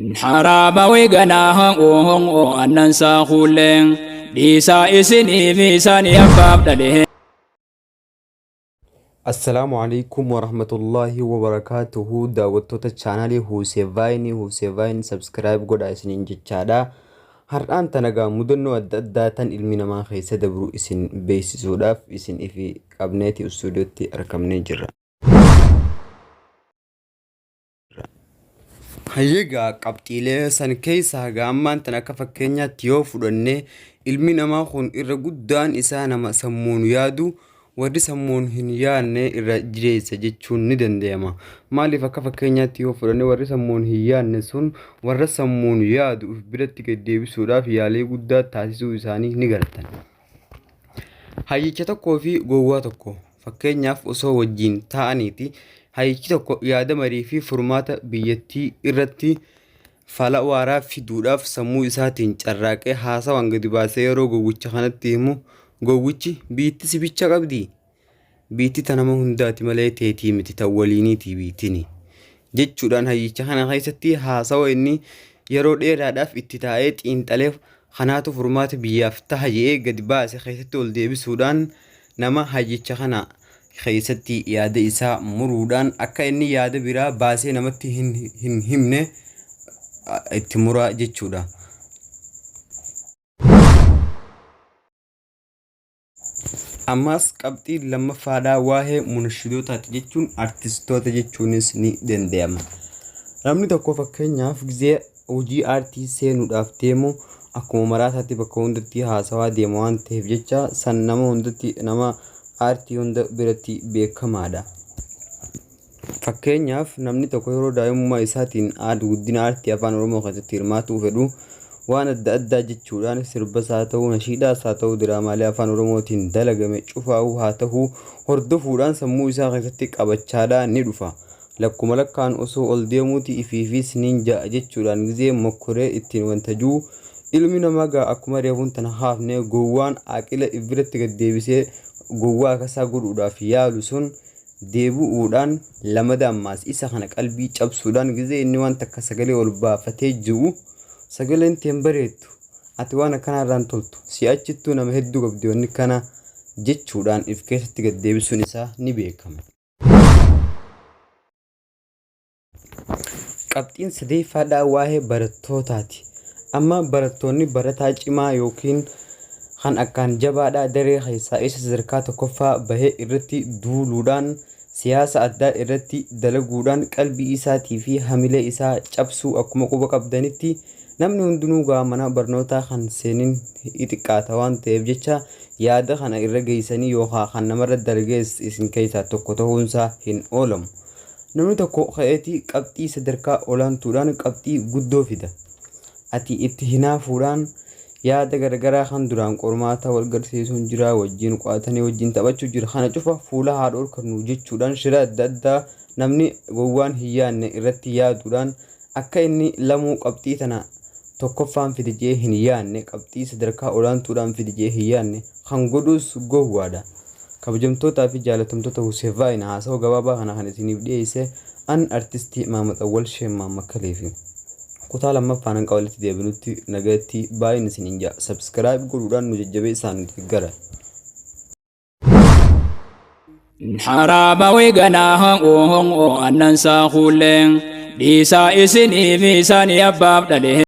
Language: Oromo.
Haraama weeganaa annan saakuullee dhiisaa isinii fi isaanii abbaaf dhalee. Assalaamu alaikum warahmatullaahi wabarakaatuhu. Daawwattoota chaanaalii Huusevaayinii, Huuseevaayin subscribe godhaa isiniin jechaadha. Har'aan tana gaa mudannoo adda addaa tan ilmi namaa keessa dabru isin beeksisuudhaaf isin ifi qabneeti istuudiyootti argamnee jirra. Hayyeegaa, qabxiilee san keessaa haga ammaan tan akka fakkeenyaatti yoo fudhanne, ilmi namaa kun irra guddaan isaa nama sammuun yaadu, warri sammuun hin yaadne irra jireessa jechuun ni danda'ama. Maaliif, akka fakkeenyaatti yoo fudhanne, warri sammuun hin yaadne sun warra sammuun yaadu of biratti gad deebisuudhaaf yaalii guddaa taasisuu isaanii ni gartan. Hayyicha tokkoo fi gowwaa tokko fakkeenyaaf osoo wajjin taa'aniiti, hayyichi tokko yaada marii fi furmaata biyyattii irratti fala waaraa fiduudhaaf sammuu isaatiin carraaqee haasawaan gadi baasee yeroo gowwicha kanatti himu, gowwichi, "Biitti si bicha qabdii? Biitti ta nama hundaati malee teetii miti, tan waliiniiti biittini," jechuudhaan hayyicha kana keessatti haasawa inni yeroo dheeraadhaaf itti taa'ee xiinxalee kanaatu furmaata biyyaaf taha jedhee gadi baase keessatti ol deebisuudhaan, nama hayyicha kana keessatti yaada isaa muruudhaan akka inni yaada biraa baasee namatti hin himne itti muraa jechuudha. Ammas qabxiin lammaffaadhaa waa'ee munashidootaati, jechuun artistoota jechuunis ni danda'ama. Namni tokko fakkeenyaaf gizee hojii aartii seenuudhaaf deemu akkuma maraataatti bakka hundatti haasawaa deema waan ta'eef jecha san nama hundatti, nama aartii hunda biratti beekamaadha. Fakkeenyaaf, namni tokko yeroo daa'imummaa isaatiin guddina aartii Afaan Oromoo keessatti hirmaatuu fedhu, waan adda addaa jechuudhaan sirbas haa ta'uu, nashiidaas haa ta'uu, diraamaalee Afaan Oromootiin dalagame cufaa'uu haa ta'uu hordofuudhaan sammuu isaa keessatti qabachaadhaa ni dhufa. Lakkuma lakkaan osoo ol deemuuti ifiifis nin ja'a jechuudhaan gizee mokkoree ittiin wanta jiru, ilmi namaa gaa akkuma reefuun tana haafne, gowwaan aaqila if biratti gad deebisee gowwaa akkasaa godhuudhaaf yaalu sun deebi'uudhaan lamada ammaas isa kana qalbii cabsuudhaan gizee inni waan takka sagalee ol baafatee jiru, "Sagaleen tee hin bareeddu, ati waan akkanaa irraan toltu, si'achittuu nama hedduu qabdi wanni kana," jechuudhaan if keessatti gad deebisuun isaa ni beekama. Qabxiin sadeeffaadhaa waa'ee barattootaati. Amma barattoonni barataa cimaa yookiin kan akkaan jabaadhaa daree keessaa isa sadarkaa tokkoffaa bahee irratti duuluudhaan, siyaasa addaa irratti dalaguudhaan qalbii isaatii fi hamilee isaa cabsuu. Akkuma quba qabdanitti, namni hundinuu gaa mana barnootaa kan seenin xiqqaata waan ta'eef jecha yaada kana irra geessanii yookaan kan namarra dalgees isin keessaa tokko ta'uunsaa hin oolamu. Namni tokko ka'eeti qabxii sadarkaa olaantuudhaan qabxii guddoo fida. Ati itti hinaafuudhaan yaada garagaraa kan duraan qormaata wal garsiisuun jira, wajjin qo'atanii wajjin taphachuu jira. Kana cufa fuula haa dhorkannu jechuudhaan shira adda addaa namni gowwaan hin yaadne irratti yaaduudhaan akka inni lamuu qabxii tana tokkoffaan fide jee hin yaadne, qabxii sadarkaa olaantuudhaan fide jee hin yaadne kan godhus gowwaadha. Kabajamtootaa fi jaalatamtoota Husevaayina, haasawa gabaabaa kana kan isiniif dhiyeesse an artistii Maamad Awwal Sheek Maamad Kaleefi. Kutaa lammaffaan hanga walitti deebinutti nagayatti baay'een isiniin ja'a. Subscribe godhuudhaan nu jajjabeessaa, nu deeggara. Haraama weeganaa annan saakuullee dhiisaa isinii fi isaanii abbaaf dhalee.